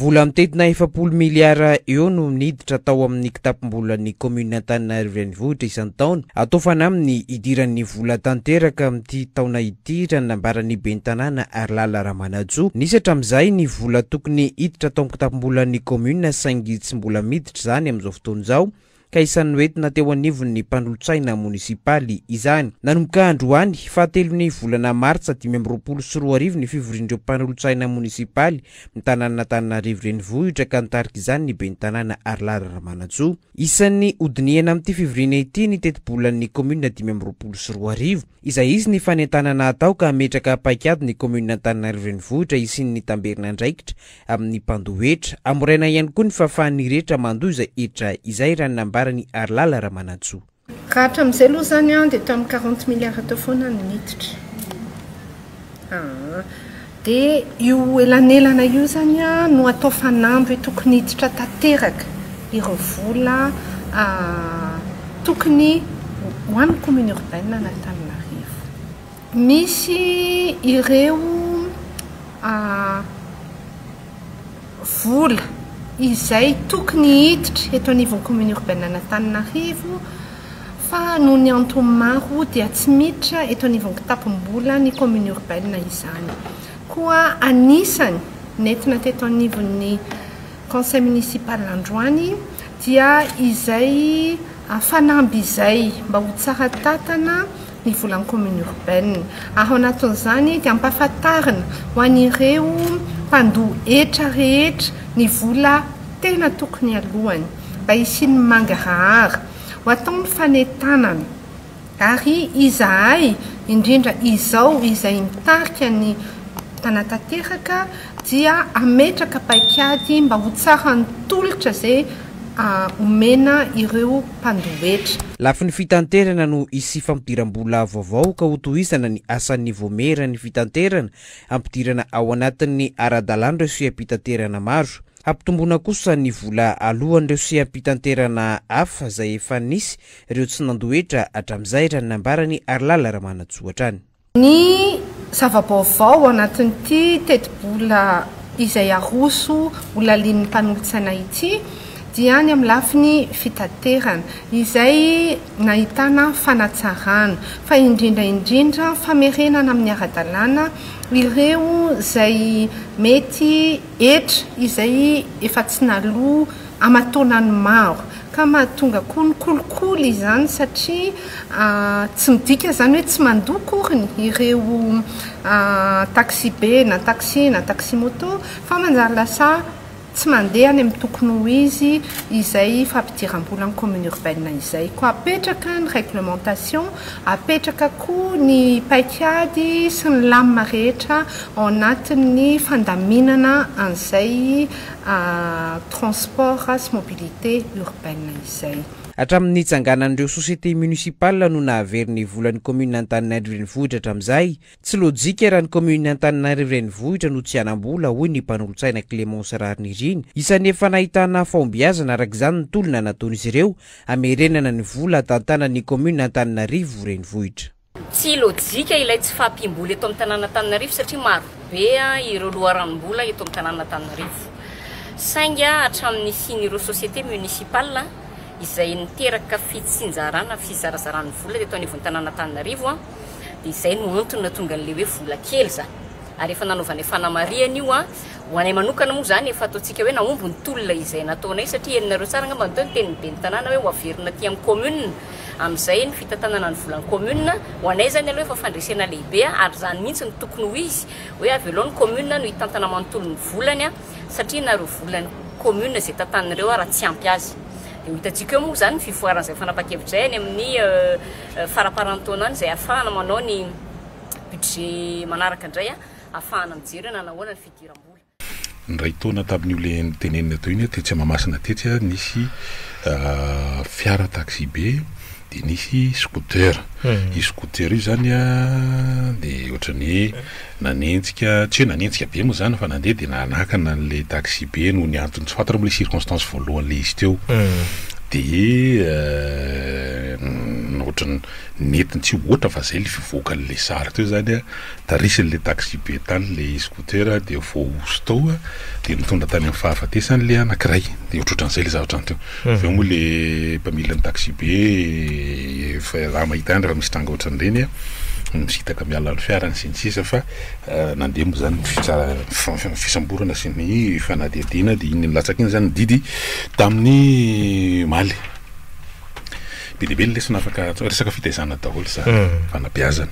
Vola mitentina 40 miliara eo no niditra tao amin'ny kitapom-bolan'ny kaominina Antananarivo Renivohitra isan-taona. Atao fanamby ny hidiran'ny vola tanteraka amin'ity taona ity, raha ny nambaran'ny ben'ny tanàna Harilala Ramanantsoa. Nisy hatramin'izay ny vola tokony hiditra tao amin'ny kitapom-bolan'ny kaominina saingy tsy mbola miditra izany amin'izao fotoana izao ka isan'ny noentina teo anivon'ny mpanolotsaina monisipaly izany. Nanomboka androany, fahatelon'ny volana martsa 2025 ny fivorian'ireo mpanolotsaina monisipaly ny tanànan'Antananarivo Renivohitra ka nitarika izany ny ben'ny tanàna Harilala Ramanantsoa. Isan'ny hodinihana amin'ity fivoriana ity ny tetibolan'ny kaominina 2025, izay hisy ny fanentanana hatao ka hametraka paikady ny kaominina Antananarivo Renivohitra hisian'ny tamberin'andraikitra amin'ny mpandoa hetra. Hamoraina ihany koa ny fahafahan'ny rehetra mandoa izay hetra izay, raha ny nambaran'i Harilala Ramanantsoa. Raha hatramin'izay aloha izany dia tamin'ny quarante milliards teo foana no niditra. Aa. Dia io elanelana io izany no atao fanamby hoe tokony hiditra tanteraka ireo vola tokony ho an'ny commune urbaine an'Antananarivo. Misy ireo vola izay tokony hiditra eto anivon'ny commune urbaine an'Antananarivo fa noho ny antony maro dia tsy miditra eto anivon'ny kitapom-bola ny commune urbaine izany. Koa anisany nentina teto anivon'ny Conseil municipal androany dia izay fanamby izay mba ho tsara tantana ny volan'ny commune urbaine. Ary ao anatin'izany dia ampahafantarina ho an'ireo mpandoa hetra rehetra ny vola tena tokony alohany mba hisian'ny mangarahara. Ho atao ny fanentanana. Ary izahay, indrindra izao izay mitarika ny mpanatanteraka dia hametraka paikady mba ho tsara ny tolotra izay omena ireo mpandoa hetra. Lafiny fitanterana no hisy fampidiram-bola vaovao ka hotohizana ny asan'ny voamieran'ny fitanterana hampidirana ao anatin'ny ara-dalàna ireo seha-pitaterana maro. Hampitomboana kosa ny vola aloan'ireo seha-pitanterana hafa izay efa nisy ireo tsy nandoa hetra hatramin'izay, raha ny nambaran'i Harilala Ramanantsoa hatrany. Ny zava-baovao ao anatin'ity tetibola izay aroso ho lalian'ny mpanolotsaina ity dia ny amin'ny lafiny fitaterana izay nahitana fanatsarana fa indrindra indrindra famerenana amin'ny ara-dalàna ireo izay mety hetra izay efa tsy naloa aman-taonany maro ka mahatonga koa ny kolikoly izany satria tsy midika izany hoe tsy mandoa akoriny ireo taxi-be na taxi na taxi-moto fa manjary lasa tsy mandeha any amin'ny tokony ho izy izay fampidiram-bolan'ny commune urbaine izay. Koa apetraka ny réglementation, apetraka koa ny paikady sy ny lamina rehetra ao anatin'ny fandaminana an'izay transport sy mobilité urbaine izay. Hatramin'ny nitsanganan'ireo société municipale no nahavery ny volan'ny commune Antananarivo Renivohitra hatramin'izay. Tsy lojika raha ny commune Antananarivo Renivohitra no tsy hanam-bola, hoy ny mpanolotsaina Clémence Raharinirina. Isan'ny efa nahitana fahombiazana araka izany ny tolona nataon'izy ireo hamerenana ny vola tantanan'ny commune Antananarivo Renivohitra. Tsy lojika ilay tsy fahampiam-bola eto amin'ny tanàn'Antananarivo satria maro be ireo loharanom-bola eto amin'ny tanàn'Antananarivo. Saingy hatramin'ny nisian'ireo société municipale izay niteraka fitsinjarana, fizarazaran'ny vola teto anivon'ny tanàn'Antananarivo dia izay no antony nahatonga an'ilay hoe vola kely izany. Ary efa nanaovanay fanamarihana io an, ho anay manokana moa izany efa ataontsika hoe nahomby ny tolona izay nataonay satria henonareo tsara angamba ny teo ny tenin'ny ben'ny tanàna hoe ho averina aty amin'ny commune amin'izay ny fitantanana ny volan'ny commune. Ho anay izany aloha efa fandresena lehibe ary izany mihitsy no tokony ho izy hoe avelao ny commune no hitantana manontolo ny volany satria na ireo volan'ny commune izay tantanin'ireo ara tsy ampy azy. Dia ho hitantsika eo moa izany ny fivoaran'izay fanapahan-kevitra izay any amin'ny faramparan'ny taona any izay ahafahana manao ny budget manaraka indray ahafahana mijery hoe nanahoana ny fidiram-bola. Indray taona tamin'io le notenenina teo iny tetsy Mahamasina tetsy nisy fiara taxi be de nisy scooter, io scooter io zany de ohatran'ny hoe nanenjika, tsy hoe nanenjika be moa zany fa nandeha de nanakana an'le taxi be noho ny antony tsy fantatra moa le circonstance voalohany le izy teo. Dia ohatran'ny nentiny tsy ohatra fa zay le fivoakan'le sary teo zany a, tarisin'le taxi be tany le scooter dia voahoso tao dia nitondra tany amin'ny fahafatesany le anankiray, dia ohatrohatran'izay le zavatra nitranga. Avy eo moa le mpamilin'ny taxi be efa raha mahita ihany rehefa misy tranga ohatran'ireny a, misintaka miala ny fiarany sy ny sisa fa nandeha moa zany ny fitsa- fisamborana sy ny fanadihadiana dia iny nilatsaka iny zany ny didy tamin'ny omaly. Be dia be ny lesona afaka atao, resaka fitaizana daholo izany, fanabeazana.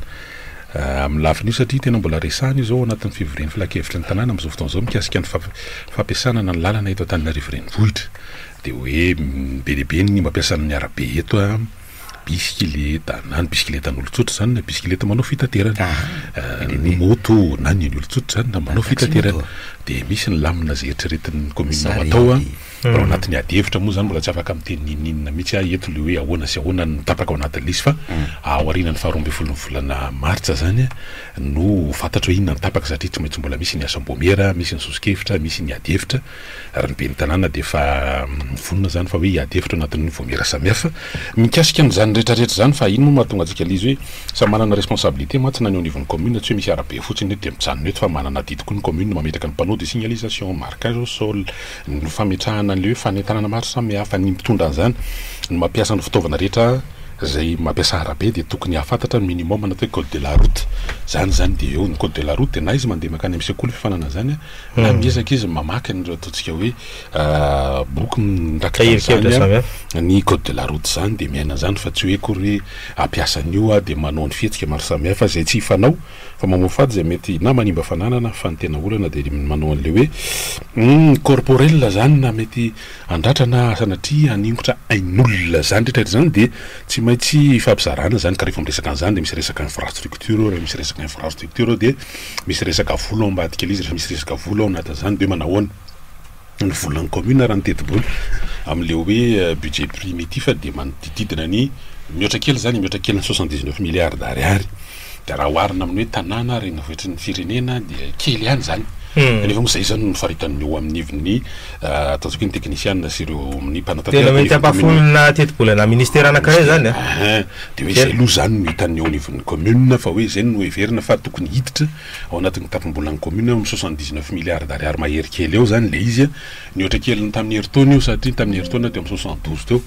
Amin'ny lafiny io satria tena mbola resahina io izao ao anatin'ny fivorian'ny filankevitry ny tanàna amin'izao fotoana izao mikasika ny fampiasana ny lalana eto Antananarivo Renivohitra. Dia hoe be dia be ny mampiasa ny arabe eto, bisikileta, na ny bisikiletan'olon-tsotra izany na bisikileta manao fitaterana, ny moto na ny an'ny olon-tsotra izany na manao fitaterana. Dia misy ny lamina izay eritreretin'ny commune ho atao. Raha ao anatin'ny ady hevitra moa izany mbola tsy afaka miteny n'inon'inona mihitsy aho eto le hoe ahoana sy ahoana no tapaka ao anatin'ilay izy fa aorianan'ny faha 12 ny volana martsa izany no ho fantatra hoe inona no tapaka satria tsy maintsy mbola misy ny asam-boamiera, misy ny soso-kevitra, misy ny ady hevitra ary ny ben'ny tanàna dia efa vonona izany fa hoe hiady hevitra ao anatin'ny voamiera samihafa mikasika an'izany rehetra rehetra izany fa iny moa no mahatonga antsika ilay izy hoe samy manana responsabilité mantsy na ny eo anivon'ny commune tsy hoe misy arabe fotsiny eto dia mijanona eto fa manana adidy koa ny commune mametraka ny panneau de signalisation, marquage au sol, Ny fametrahana an'ilay hoe fanentanana maro samihafa, ny mitondra an'izany, ny mampiasa ny fitaovana rehetra izay mampiasa arabe dia tokony hahafantatra ny minimum na atao hoe code de la route. Izany izany dia eo ny code de la route dia na izy mandeha mankany amin'ny sekoly fiofanana an'izany na miezaka izy mamaky an'ireo ataontsika hoe boky mirakitra an'izany ny code de la route izany dia miaina an'izany fa tsy hoe akory hoe hampiasa an'io aho dia manao ny fihetsika maro samihafa izay tsy fanao Fa mamoafady izay mety na manimba fananana fa ny tena olana dia ny manao an'ilay hoe humm corporel zany na mety handratra na sanatria haningotra ain'olona zany rehetra rehetra zany dia tsy maintsy ifampizarana zany ka rehefa miresaka an'izany dia misy resaka infrastructure ao, rehefa misy resaka infrastructure ao dia misy resaka vola ao ambadika ilay izy, rehefa misy resaka vola ao anatin'izany dia hoe manahoana ny volan'ny commune raha ny tetibola amin'ilay hoe budget primitif dia manodididina ny mihoatra kely izany, mihoatra kely ny 79 milliards d'ariary. Dia raha oharina amin'ny hoe tanàna renivohitry ny firenena dia kely ihany izany. Kanefa moa izay izany no nofaritan'ny eo amin'ny ivon'ny ataontsika hoe ny teknisiana sy ireo amin'ny mpanatanteraka Tena mety hampahafolona tetibolana ministera anankiray izany an. Ahin, dia hoe izay aloha izany no hitan'ny eo anivon'ny commune fa hoe izay no heverina fa tokony hiditra ao anatin'ny tapim-bolan'ny commune eo amin'ny 79 milliards d'ariary mahery kely eo izany ilay izy an. Nihoatra kelin'ny tamin'ny herintaona io satria tamin'ny herintaona teo amin'ny 72 teo.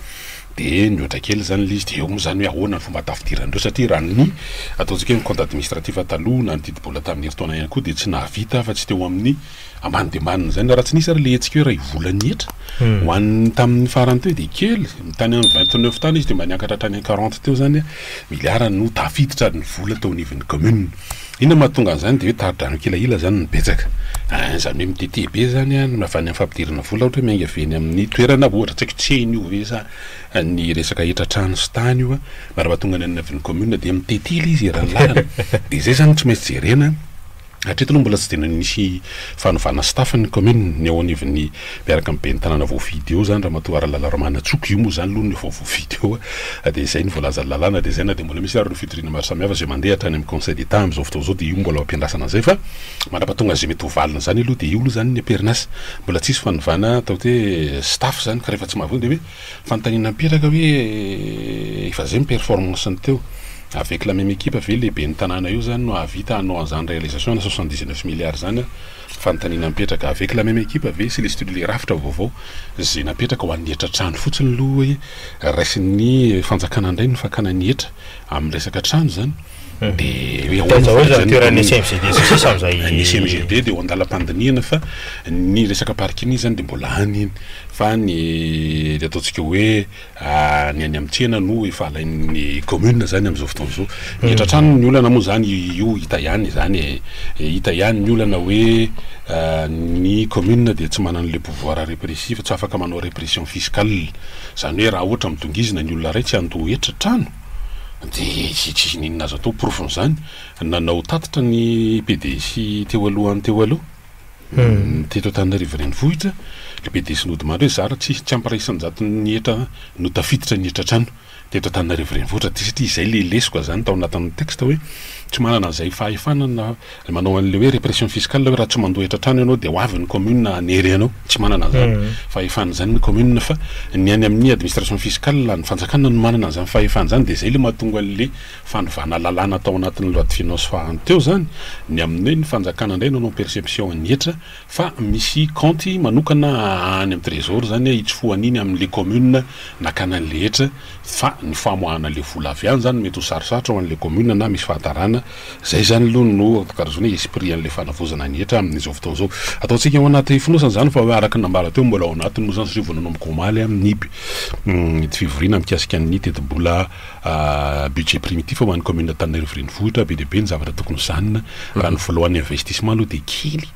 Dia nihoatra kely izany ilay izy, dia eo moa izany hoe ahoana ny fomba hatafidiran'ireo satria raha ny ataontsika hoe ny compte administratif taloha na ny tetibola tamin'ny herintaona ihany koa dia tsy nahavita afa-tsy teo amin'ny ambany dia ambanin'izay na raha tsy nisy ary ilay hetsika hoe iray volan'ny hetra ho an'ny tamin'ny farany teo dia kely, tany amin'ny 29 tany izy dia mba niakatra hatrany amin'ny 40 teo izany miliara no tafiditra ny vola teo anivon'ny commune. Inona no mahatonga an'izany dia hoe tari-drano kilahila izany no betsaka. Izany hoe mitete be izany an, avy any amin'ny fampidirana vola ohatra hoe miainga avy eny amin'ny toerana ohatra tsy haiko tsena io ve sa ny resaka hetra trano sy tany io an, mandrapatonga any anivon'ny commune dia mitete ilay izy eran'ny lalana. Dia izay izany no tsy maintsy jerena. Hatreto aloha mbola tsy dia nisy fanovana staff ny commune, ny ao anivon'ny miaraka amin'ny ben'ny tanàna voafidy eo izany Ramatoa Aralala Ramanantsoa, io moa izany aloha no efa voafidy eo dia izay no voalazan'ny lalàna dia izay na dia mbola misy ary ireo fitoriana maro samihafa izay mandeha hatrany amin'ny conseil d'Etat amin'izao fotoana izao dia io mbola ao am-piandrasana an'izay fa mandrapatonga izay mety ho valin'izany aloha dia io aloha izany ny am-perinasa mbola tsisy fanovana atao hoe staff izany ka rehefa tsy mahavoa dia hoe fanontaniana mipetraka hoe efa izay ny performance-ny teo. Avec la même équipe ve le ben'ny tanàna io zany no hahavita hanao an'izany réalisation ana 79 milliards zany an? Fanontaniana mipetraka. Avec la même équipe ve sy le style le rafitra vaovao ze napetraka ho an'ny hetra trano fotsiny aloha hoe raisin'ny fanjakana indray ny fakana ny hetra amin'ny resaka trano zany de hoe ahoana Taiza ho aiza ny toeran'ny SMGD sy ny sisa amin'izay? Ny SMGD de eo andalam-pandinihana fa ny resaka parking zany de mbola any iny fa ny ataontsika hoe Ny any amin'ny tsena no efa alain'ny commune zany amin'izao fotoana izao. Mihatra hatrany ny olana moa zany io hita ihany izany e. Hita ihany ny olana hoe ny commune dia tsy manana le pouvoir répressif, tsy afaka manao répression fiscale. Izany hoe raha ohatra midongizina ny olona iray tsy handoa hetra trano dia tsy tsisy n'inona azo atao. Porofon'izany, nanao tatitra ny PDS teo aloha teo aloha. Teto Antananarivo renivohitra, le PDS nodimandry hoe zara tsy tsy ampy iray isan-jaton'ny hetra no tafiditra ny hetra trano. teto Antananarivo Renivohitra aty satria izay le lesoka zany tao anatin'ny texte hoe tsy manana an'izay fahefana na manao an'le hoe répression fiscale hoe raha tsy mandoa hetra trano ianao dia ho avy ny commune hanery anao, tsy manana an'izany fahefana izany ny commune fa ny any amin'ny administration fiscale ny fanjakana no manana an'izany fahefana izany dia izay le mahatonga an'le fanovana lalàna tao anatin'ny loi de finance farany teo izany ny amin'ny hoe ny fanjakana indray no hanao perception ny hetra Fa misy kaonty manokana any amin'ny trésor zany hitsofohana iny amin'le commune nakana an'le hetra fa ny famoahana le vola avy any zany mety ho sarosarotra ho an'le commune na misy fahatarana, zay zany aloha no karazana hoe esprit an'le fanavaozana ny hetra amin'izao fotoana izao. Ataontsika ao anaty fonosana zany fa araka ny nambara teo mbola ao anatiny moa zany satria vao nanomboka omaly ny fivoriana mikasika ny tetibola budget primitif ho an'ny commune Antananarivo Renivohitra, be dia be ny zavatra tokony ho zanina, raha ny voalohan'ny investissement aloha dia kely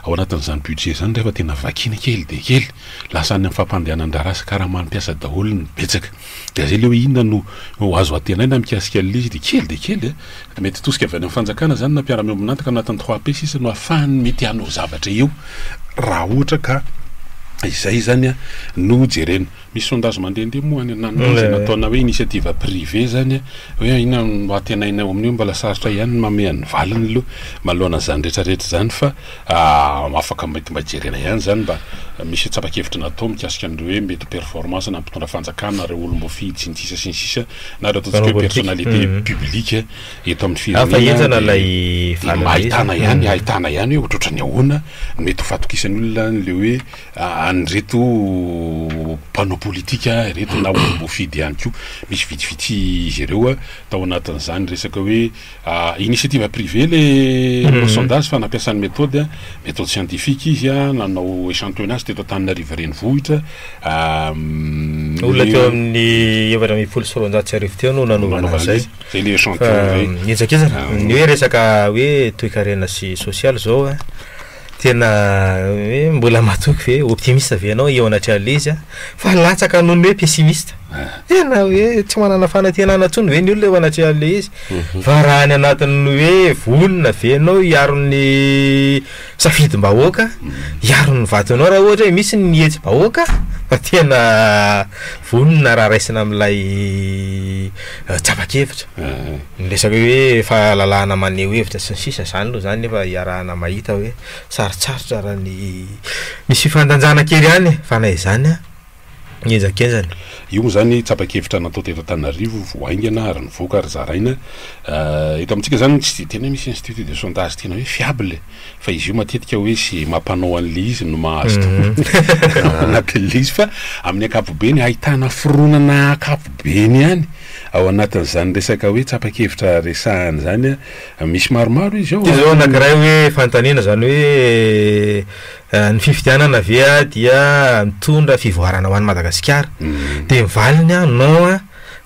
ao anatin'izany budget izany rehefa tena vakiana kely dia kely, lasa any amin'ny fampandehanan-draharaha sy karaman'ny mpiasa daholo ny betsaka, dia zay le hoe inona no ho azo antenaina mikasika an'ilay izy dia kely dia kely a, mety tosika avy any amin'ny fanjakana izany na mpiara-miombon'antoka anatin'ny trois P sisa no ahafahany mety hanao zavatra eo raha ohatra ka izay izany no jerena. Misy sondage mandehandeha moa any ananona any izay nataona hoe initiative privée zany hoe inona no antenaina eo amin'io, mbola sarotra ihany ny mameha ny valiny aloha manoloana an'izany rehetra rehetra izany fa afaka mety mba jerena ihany izany mba misy tsapa-kevitra natao mikasika an'ireo hoe mety ho performance na mpitondra fanjakana, ireo olom-boafidy sy ny sisa sy ny sisa na ireo ataontsika hoe personnalité publique eto amin'ny firenena dia mba ahitana ihany ahitana ihany hoe ohatrohatran'ny ahoana no mety ho fahatokisan'ny olona an'ilay hoe an'ireto mpanao politika ireto na olom-boafidy ihany koa. Misy vitsivitsy izy ireo tao anatin'izany resaka hoe initiative privée le sondage fa nampiasa ny méthode, méthode scientifique izy, nanao échantillonnage teto Antananarivo renivohitra. Olona teo amin'ny 1214 teo no nanaovana an'izay. Zay le échantillon zay. Nihenjakenjana ny hoe resaka hoe toekarena sy sosialy izao a. Tena hoe mbola matoky ve, optimiste ve ianao eo anatrehan'ilay izy fa latsaka noho ny hoe pessimiste? Tena hoe tsy manana fanantenana intsony ve ny olona eo anatrehan'ilay izy? Fa raha any anatin'ny hoe vonona ve ianao hiaro ny safidim-bahoaka, hiaro ny vadinao raha ohatra hoe misy ny hetsi-bahoaka fa tena vonona raha raisina amin'ilay tsapa-kevitra. Ny resaka hoe fahalalahana maneho hevitra sy ny sisa izany aloha izany nefa iarahana mahita hoe sarotsarotra raha ny misy fifandanjana kely ihany e, fa na izany an, henjakenjana. Io moa izany tsapa-kevitra natao teto Antananarivo vao haingana ary nivoaka ary zaraina. Eto amintsika izany tsy dia tena hoe misy institut de sondage tena hoe fiable fa izy io matetika hoe izay mampanao an'ilay izy no mahazo tombony ao anatin'ilay izy fa amin'ny ankapobeny ahitana fironana ankapobeny ihany. Ao anatin'izany resaka hoe tsapa-kevitra resahana izany, misy maromaro izy ao. Ity izao anankiray hoe fanontaniana izany hoe ny fifidianana ve dia mitondra fivoarana ho an'i Madagasikara? Dia ny valiny non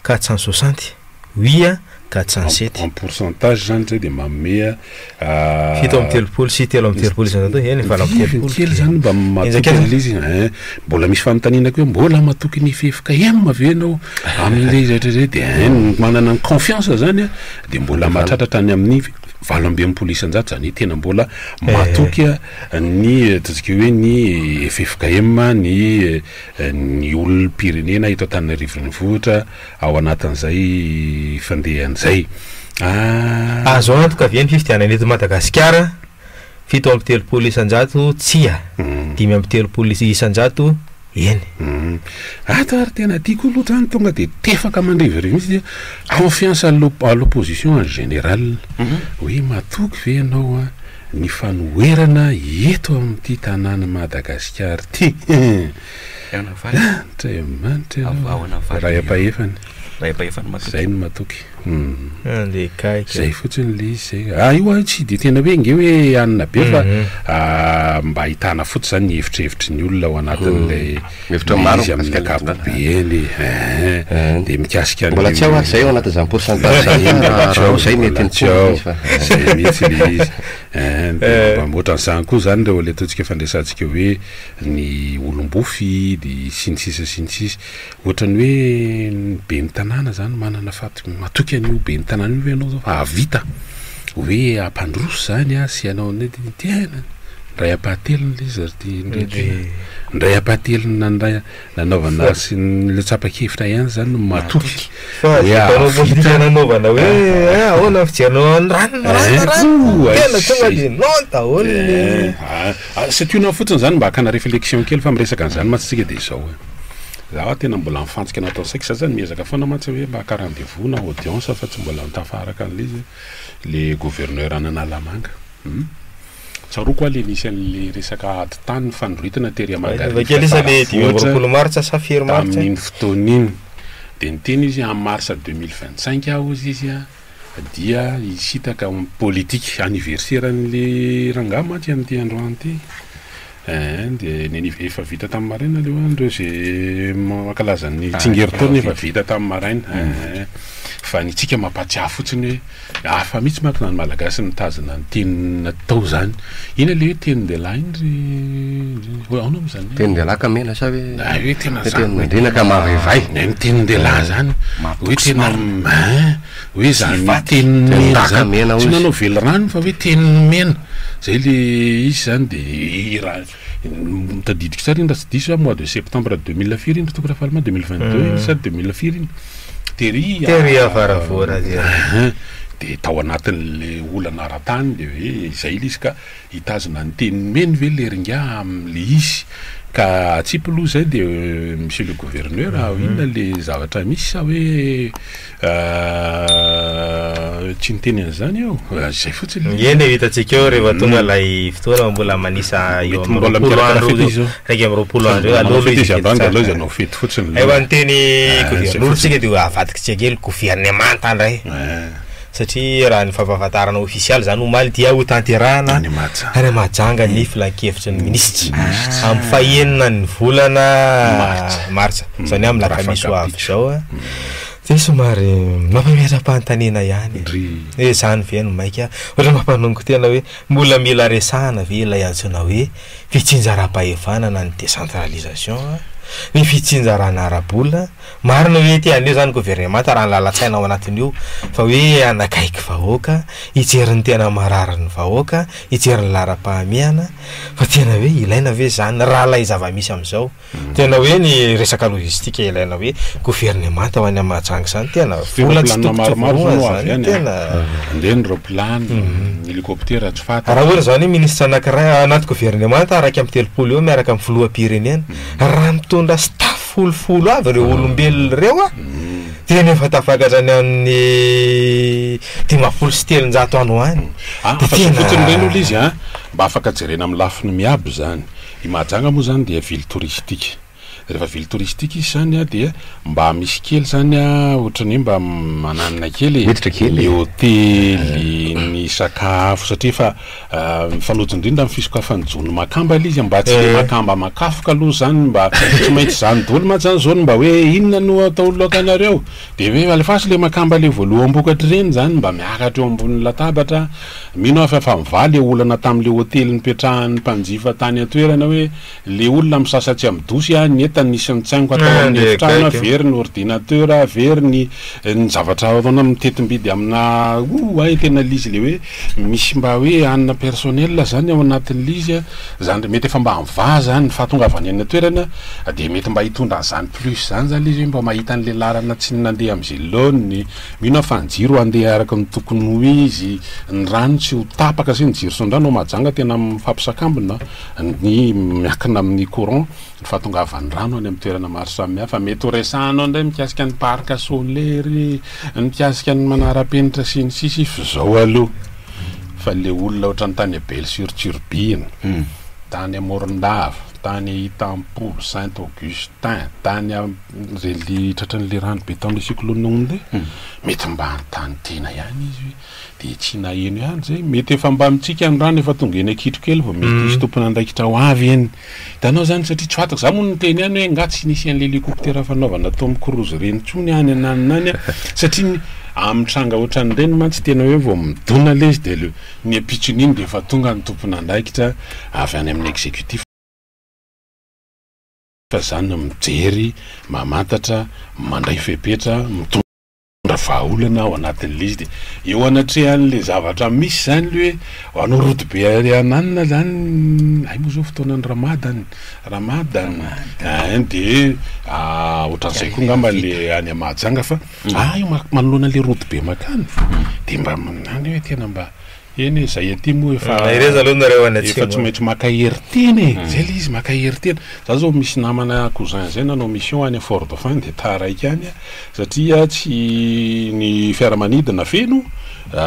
460, oui 407. En pourcentage izany izay dia manome 37 sy 33 isan-jato, eny 38. Kely izany mba matoky an'ilay izy ein. Mbola misy fanontaniana koa hoe mbola matoky ny ffkm ve ianao amin'ilay izy rehetra izay dia ein, manana ny confiance izany an, dia mbola mahatratra hatrany amin'ny 68%, izany hoe tena mbola matoky ny ataontsika hoe ny ffkm ny ny olom-pirenena eto Antananarivo Renivohitra ao anatin'izay fandehany izay. Azo antoka ve ny fifidianana eto Madagasikara? 37% tsia, 35% eny. Ato ary tena tiako aloha zany tonga de tefaka mandrivorivo mihitsy dia confiance à l'opposition en général hoe matoky ve ianao an ny fanoherana eto amin'ity tanàn'i Madagasikara ity? Andriamanitra ianao Ray ampahefany. Ray ampahefany matoky. Zay no matoky. Andeha kaiky. Zay fotsiny le izy zay. Ah io ah tsy de tena hoe nge hoe anona be fa mba ahitana fotsiny zany ny hevitrevitry ny olona ao anatin'ilay Hevitra maro izy amin'ny ankapobeny. Ehe. De mikasika Mbola tsy ao ary zay ao anatin'izany pourcentage zany raha ao zay mety tsy ao. Zay mihitsy le izy. Ehe. De mba ohatran'izany koa zany reo le ataontsika fandraisantsika hoe ny olom-boafidy sy ny sisa sy ny sisa. Ohatran'ny hoe ny ben'ny tanàna zany manana faty matoky an'io ben'ny tanàna io ve ianao zao fa hahavita hoe hampandroso zany an sy hanao ny tena ray ampahatelony le izy ry ty ndry. Indray ampahatelony nandray nanaovana sy ny tsapa-kevitra ihany zany no matoky. Fa Hoe mpanao hahavita. politika nanaovana hoe eh, ahoana ny fijerinao an'i ranona, ranona, ranona. Eh, Tena tonga zay. dia non daholo ny. Eh, ah, ah, Santionany fotsiny zany mba hakana réflexion kely fa miresaka an'izany mantsy tsika dia izao e. Za tena mbola mifantsika anatin'ny saiko, za zany miezaka foana mantsy hoe mba haka rendez-vous na audience fa tsy mbola nitafaraka an'ilay izy le gouverneur an'Analamanga. Hum. Tsaroako aho le nisy an'le resaka ady tany nifandroritana tery Efa kely isa le 25 martsa sa firy martsa? Tamin'iny fotoana iny. Dia niteny izy en mars 2025 aho hozy izy a, dia hisintaka amin'ny politique. Anniversaire an'le rangahy mantsy amin'ity androany ity. Eeh, dia ny anniv- efa vita tamin'ny maraina le hoe an'ireo izay mankalaza ny tsingerin-taona efa vita tamin'ny maraina. Eeh, fa ny tsika mampahatsiahy fotsiny hoe Hafa mihitsy manko na ny Malagasy mitazona ny teny natao zany. Inona le hoe tenin-dehilahy iny ry hoe aona moa zany? Tenin-dehilahy ka mena sa hoe Ah, hoe tena zany hoe tenin'andriana ka mahavehivay. Ny ny tenin-dehilahy zany hoe tena hein hoe zany teny mena Tenin-daka zany. mena Tsy hozy. nanao velirano fa hoe teny mena. Zay le izy zany de raha tadidiko tsara iny raha tsy diso aho mois de septembre 2000 firy iny ry Toky Rafalimanana 2022 iny sa 2000 firy iny? Tery Tery Avaravoana tery. Ahan, dia tao anatin'le olana ara-tany dia hoe izay ilay izy ka hitazona ny teny nomeny ve le ringahy amin'le izy ka atsipy aloha izay dia monsieur le gouverneur inona le zavatra misy sa hoe Tsy niteny an'izany aho, izay fotsiny. Eny e, hitantsika eo rehefa tonga ilay fotoana mbola manisa eo Mety amin'ny mbola 20 mikarakara andro fety izy io. 21 andro eo, Mbola aleo manao aloha fety izy izy androany dia tsara. aleo izy hanao fety fotsiny Efa aloha. niteny Ah, izay governory fotsiny. tsika dia avadikitsika kely governemanta indray. Eh. Satria raha ny fampahafantarana ofisialy izany omaly dia hotanterahana Any Mahajanga. any Mahajanga ny filankevitry ny minisitra amin'ny fahenina ny volana Martsa. martsa. Izany hoe amin'ny alakamisy ho avy Rafakapitso. izao. a. Dia somary mampametra-panontaniana ihany e. Ndry. Hoe izany ve no maika? Ohatra mampanongo tena hoe mbola mila resahana ve ilay antsoina hoe fitsinjaram-pahefana na ny décentralisation, ny fitsinjarana ara-bola? Marina hoe te haneho izany governemanta raha ny lalan-tsaina ao anatin'io fa hoe hanakaiky vahoaka, hijery ny tena marary ny vahoaka, hijery ny laharam-pahamehana fa tena hoe ilaina ve izany raha ilay zava-misy amin'izao? Tena hoe ny resaka logistique ilaina hoe governemanta ho any Mahajanga izany tena vola tsy Roplanina tokony maromaro zao no voalohany avy izany any tena. Andeha ny roplany, ny hélicoptère tsy fantatra. Raha ohatra izany hoe ministra anankiray anaty governemanta 31 eo miaraka amin'ny filoham-pirenena, raha mitondra staff folofolo avy ireo olombelona ireo an, tena efa tafakatra any amin'ny 350 any ho any. Ah, Dia fa zao tena fotsiny ireny aloha izy an, mba afaka jerena amin'ny lafiny miabo izany. I Mahajanga moa izany dia ville touristique. Rehefa ville touristique izy izany an, dia mba misy kely izany an, ohatran'ny hoe mba mananona kely e. Miditra kely Ny e. hotely, ny sakafo, satria efa mifanojo indrindra amin'ny fisokafan'ny jono makamba ilay izy, mba tsy le makamba makafoka aloha izany, mba tsy maintsy izany daholo mantsy izany izao no mba hoe inona no atao laokanareo? Dia hoe alefaso le makamba le voaloham-bokatra ireny izany mba miakatra eo ambonin'ny latabatra. Mino aho fa efa mivaha le olana tamin'le hotely nipetrahan'ny mpanjifa tany an-toerana hoe le olona misasa tsy amin'ny dosy a, ny entany nisy nitsaingoka tao amin'ny efitrano a, very ny ordinateur a, very ny ny zavatra ataona mitetim-bidy amina o ay tena le izy le hoe misy mba hoe hanina personnel zany ao anatin'le izy a, zany mety efa mba mivaha zany ny fahatongavany any an-toerana dia mety mba hitondra an'izany plus zany zany le izy hoe mba mahita an'le lalana tsy nandeha amin'izay laoniny. Mino aho fa ny jiro handeha araka ny tokony ho izy, ny rano tsy ho tapaka satria ny jiro sy ny rano ao Mahajanga tena mifampisakambina, ny miankina amin'ny courant ny fahatongavan'ny rano any amin'ny toerana maro samihafa. Mety ho resahanao indray mikasika ny parc solaire, ny mikasika ny manara-penitra sy ny sisa fa izao aloha fa le olona ohatran'ny tany Belo sur Turbine, tany Morondava, tany Itampolo, Saint Augustin, tany Rely tratran'le rano be tamin'le cyclone Onde, mety mba hanontany tena ihany izy hoe de tsy naheno ihany zay, mety efa mba mitsika ny rano efa tonga eny Ankitrokely vao mety hisy tompon'andraikitra ho avy eny. Hitanao zany satria tsy fantako, za moa niteny ihany hoe nga tsy nisy an'le hélicoptère fanaovana Tom Cruise reny intsony any ananona any satria ny amin'ny tranga ohatran'ireny mantsy tena hoe vao midona le izy de le ny ampitson'iny de efa tonga ny tompon'andraikitra avy any amin'ny exécutif. Fa zany no mijery, mamantatra, mandray fepetra, mitondra. Mitondra vahaolana ao anatin'ilay izy de eo anatrehan'le zavatra misy zany le hoe hanao rodobe ananona zany, hay moa zao fotoanan'ny ramadan, ramadan ein de ohatran'izay koa angamba le any Mahajanga fa ah io manoloana le rodobe makany de mba any hoe tena mba Eny e, zay aty moa efa Mahereza aloha nareo any efa atsimo tsy a. maintsy maka hery tena e, zay le izy maka hery tena. Za zao misy namana cousin zay nanao mission any Fort Dauphin de taraiky any satria tsy ny fiaramanidina feno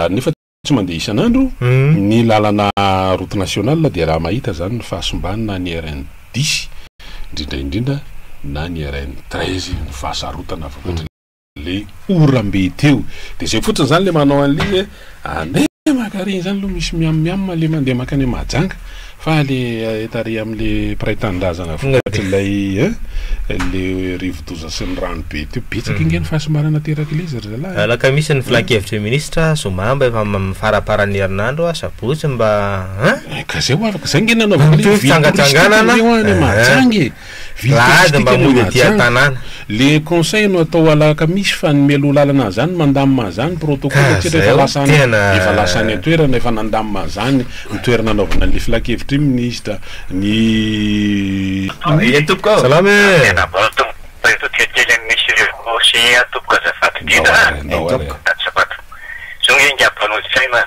nefa tsy mandeha isan'andro, ny lalana route nationale dia raha mahita zany ny fahasimbany na ny RN dix indrindra indrindra na ny RN 13 ny fahasarotana vokatry le oram-be teo de zay fotsiny zany le manao an'le izy hoe andeha maka regny zany aloha misy miam miam le mandeha makany Mahajanga fa le tary amle mpiray tanindrazana vokatr'ilay hein le rivodoza sy ny rano be teo betsaka ange ny fahasimbarana aterak'le izy ry zalahy a. Alakamisy ny filankevitry ny minisitra, zoma mba efa faramparan'ny herinandro, sabotsy mba hein. Ka zay ho afaka, zay nge nanaovako le Mitohy ville touristique fitsangatsanganana, reo any hein. Mahajanga e. Ville Lahady touristique mba any mody aty Mahajanga. an-tanàna. Le conseil no atao alakamisy fa ny mialoha lalana an'izany mandamina an'izany protocole Ka satria zay efa o lasa any tena efa lasa any an-toerana efa nandamina an'izany ny toerana anaovana an'le filankevitry ny minisitra ny Eny tompoko ô! Salama e! Tena bon tompoko fa hitodika kely amin'ny Monsieur Océan tompoko azafady Ndao indrindra ary, ndao ary e. Azafady. Zao nge ingahy mpanolotsaina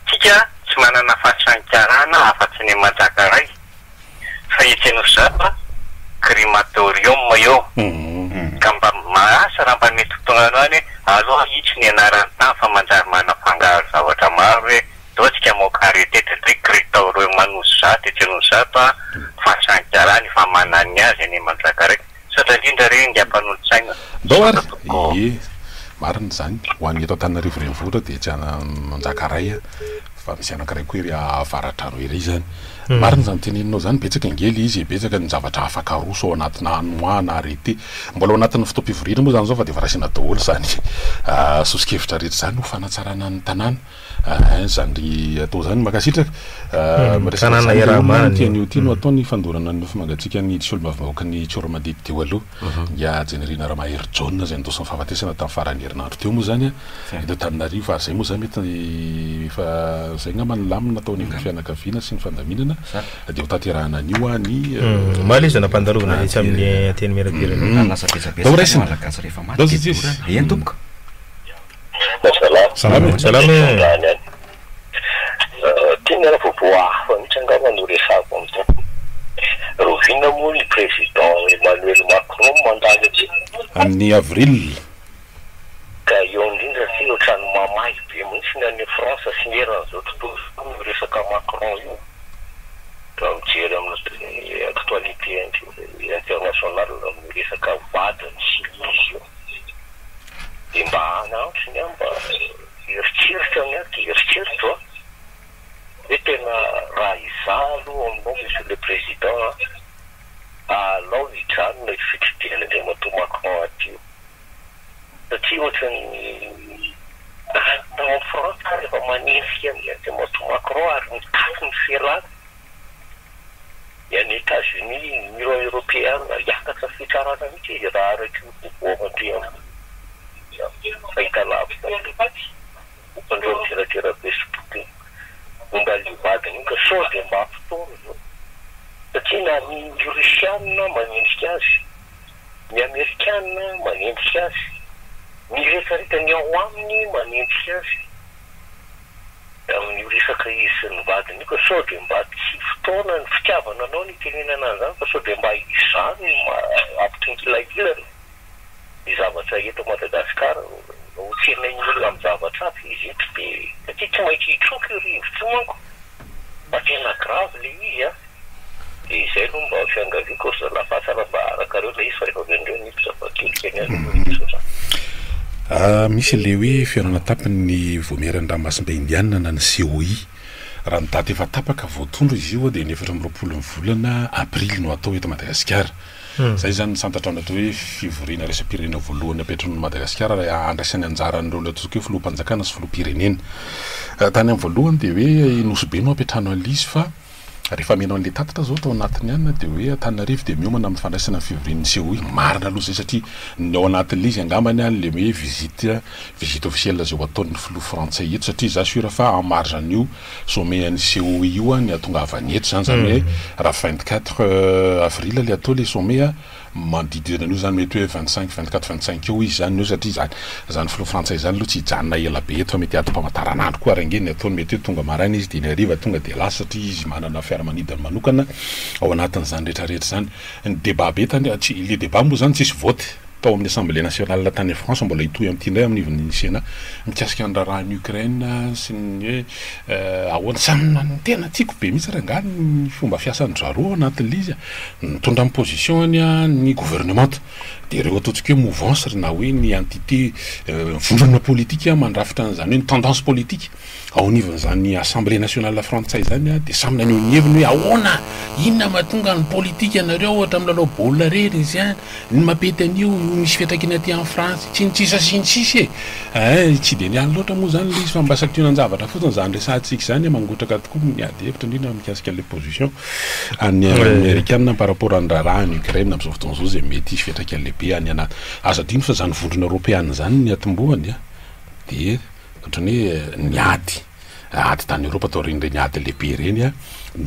tsika tsy manana fahasankarana afa-tsy ny Manjakaray. Fa etsy Anosizato crematorium eo ka mba asa raha mba mety ho tonga any hoe aleo ahitsy ny anaran'ny tany fa manjary manafangaro zavatra maro hoe ndao tsika hamoaka arrêté de hoe crematorium Anosizato etsy Anosizato a fa sankarany efa manana ny azy any Manjakaraika. Misaotra indrindra re ingahy mpanolotsaina. Ndao ary! Misaotra tompoko. Ie, marina izany. Ho an'ny eto Antananarivo renivohitra dia etsy Manjakaray fa misy anankiray koa ery Avaradrano ery izany. Marina izany teneninao izany, betsaka ange ilay izy e, betsaka ny zavatra afaka aroso ao anatina hanohana, arrêté. Mbola ao anatin'ny fotoam-pivoriana moa izany izao fa dia efa raisina daholo izany soso-kevitra rehetra izany ho fanatsarana ny tanàna. Ein izany atao izany. Mankasitraka. Miresaka Tanàna an'izany dia iaraha-manana ity io. anio ity no atao ny fandorana ny nofo mangatsiaka ny solombavambahoakan'i Tsiroamandidy teo aloha, Ingahy Hajanirina Ramaherijaona izay nandosy ny fahafatesana tamin'ny faran'ny herinandro teo moa izany eto Antananarivo ary izay moa izany mety efa izay angamba ny lamina tao anivon'ny fianakaviana sy ny fandaminana dia ho tanterahina anio ny Omaly izy nampandalovana tetsy amin'ny Antenimierampirenena. Lasa Ndao betsabetsaka ny raisina. Malagasy rehefa maty Ndao dia Zizizy. dorana. Eny tompoko. Salama. Salama e. Salama e. Tena vaovao hafa mihitsy angamba no resahako amin'izao. Rahoviana moa ny président Emmanuel Macron mandalo aty? Amin'ny avril. Ka eo indrindra ve ohatran'ny mamahy be mihitsy ny any France sy ny eran'izao tontolo izao io resaka Macron io. Raha mijery amin'ny actualité internationale amin'ny resaka vadiny sy izy io. Dia mba hanampy ny ahy mba eritreritra ny ahy dia eritreritro an! Hoe tena raha izaho aloha aminao Monsieur le Président an! Alao hijanona io fitsidihan'Andriamatoa Macron aty io. Satria ohatran'ny na en France ary efa manenjika an'i Andriamatoa Macron ary mitaky ny fialany. Ny any Etats Unis, ny Union Europeana, hiakatra fitsarana mihitsy izy raha araka io vaovao mandre amin'ny fahitalavitra andreo miseratera Facebook io momba an'io vadiny io ka sao dia mba fotoana izao satria na ny Rosiana manenjika azy, ny Amerikana manenjika azy, ny rehetrarehetra ny ao aminy manenjika azy. Amin'io resaka izy sy ny vadiny io ka sao dia mba tsy fotoana ny fitiavana anao no itenenana an'izany fa sao dia mba izany no mampitongilangilana ny zavatra eto Madagascar ho tsenain'ny olona amin'ny zavatra hafa izy eto dia satria tsy maintsy hitroka io rivotra io manko fa tena grave le izy an! Dia izay aloha mba fiangaviako ry zalahy fa tsara mba arakareo ilay izy fa rehefa avy eo indreo ny zava-keliko eny ihany aloha iny misaotra. Misy ilay hoe fihaonana tampony Vaomieran'ny Ranomasimbe Indianina na ny COI. Raha ny daty efa tapaka voatondro izy io dia ny 24 ny volana aprily no hatao eto Madagasikara. Izay izany ny santatra ny atao hoe fivoriana iraisam-pirenena voalohany apetrahan'i Madagasikara raha handraisany anjara an'ireo ilay antsoiko hoe filoham-panjakana sy filoham-pirenena. Tany amin'ny voalohany dia hoe i Nosy Be no hampiantrano an'ilay izy fa. Rehefa amenao an'le tatitra zao tao anatiny any dia hoe Antananarivo dia miomana amin'ny fandraisana ny fivorian'ny COI. Marina aloha zay satria ny ao anatin'le izy angambany an le hoe visite visite officielle zay ho ataon'ny filoha frantsay eto satria za sûr fa en marge an'io sommet an'ny COI io an ny hatongavany eto zany, zany hoe raha 24 avril le atao le sommet an, Manodidina an'io zany mety hoe 25, 24, 25 eo izy zany eo satria zany zany filoha frantsay zany aloha tsy hijanona ela be eto fa mety adim-pamantaranandro koa ary ange ny ataony mety hoe tonga maraina izy dia ny hariva tonga dia lasa satria izy manana fiaramanidiny manokana ao anatin'izany rehetra rehetra izany. Ny débat be tany tsy le débat moa zany tsisy vote tao amin'ny assemblée nationale tany France mbola hitohy amin'ity indray amin'ny ivon'ny Sénat mikasika ny raharahan'i Ukraine sy ny hoe ahoana samy ny tena tiako be mihitsy rangahy ny fomba fiasan-dry zareo ao anatin'ilay izy a. Nitondra ny position-ny ny gouvernemanta dia ireo ataontsika hoe mouvance na hoe ny entité vondrona politika mandrafitra an'izany hoe ny tendance politique ao anivon'izany assemblée nationale frantsay izany dia samy naneho ny heviny hoe ahoana inona mahatonga ny politika nareo ohatra milalao baolina irery izy an ny mampety an'io io misy fiantraikany aty en France sy ny sisa sy ny sisa e eh tsy dia niany loatra moa izany ilay izy fa mba santionan-javatra fotsiny izany resahantsika izany mangotraka tokoa ny ady hevitra indrindra mikasika an'ilay position An'ny Amerikana par rapport an'ny raharaha any Ukraine amin'izao fotoana izao izay mety hisy fiantraikany lehibe any anaty. Aza adino fa izany vondrona eoropeana izany ny atombohany dia ohatran'ny hoe ny ady, ady tany Eoropa taorian'ireny ady lehibe ireny no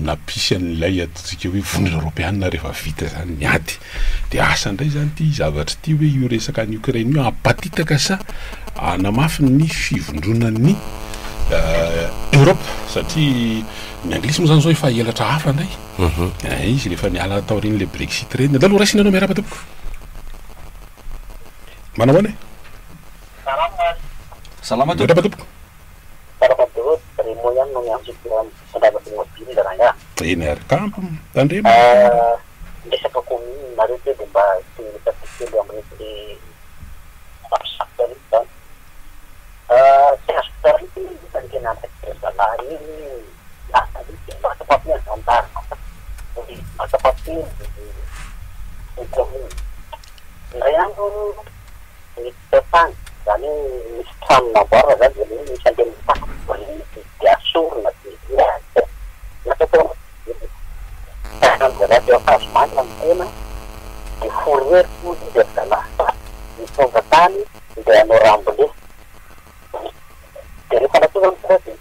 nampisy an'ilay ataontsika hoe vondrona eoropeana rehefa vita izany ny ady. Dia asa indray izany ity zavatra ity hoe io resaka any Ukraine io hampatitaka sa hanamafy ny fivondronan'ny Europe satria Ny anglisy moa zany zao efa elatra hafa indray. Eh, izy rehefa niala taorian'ilay Brexit ireny. Andao aloha raisina ianao miarahaba tompoko. Manao ahoana e? Salama tompoko. Miarahaba tompoko. Salama daholo, Raymond ihany no miantso ety amin'ny fitondrana tomobile rangaha. Eny ary ka tandremo. Ny resaka commune nareo ve dia mba te hiresaka kely amin'ireto mampisafotra ireto zany. Tsy azoko tarihina mihitsy ny tena andraikitry ry zalahy iny, lasa mihitsy ny maka papier ny gendarme, ny maka papier ny commune. Indray andro niditra tany, izany hoe nisy trano namboarina izany dia ilay hoe misy andeha mitaky biriky dia asorina dia natao teo anaty trano zalahy teo Ankazomanga ny tena dia fourrière hoy izy ry zalahy fa nitondra tany Ndeha hanao ramble. Dia rehefa natao izany tonga dia.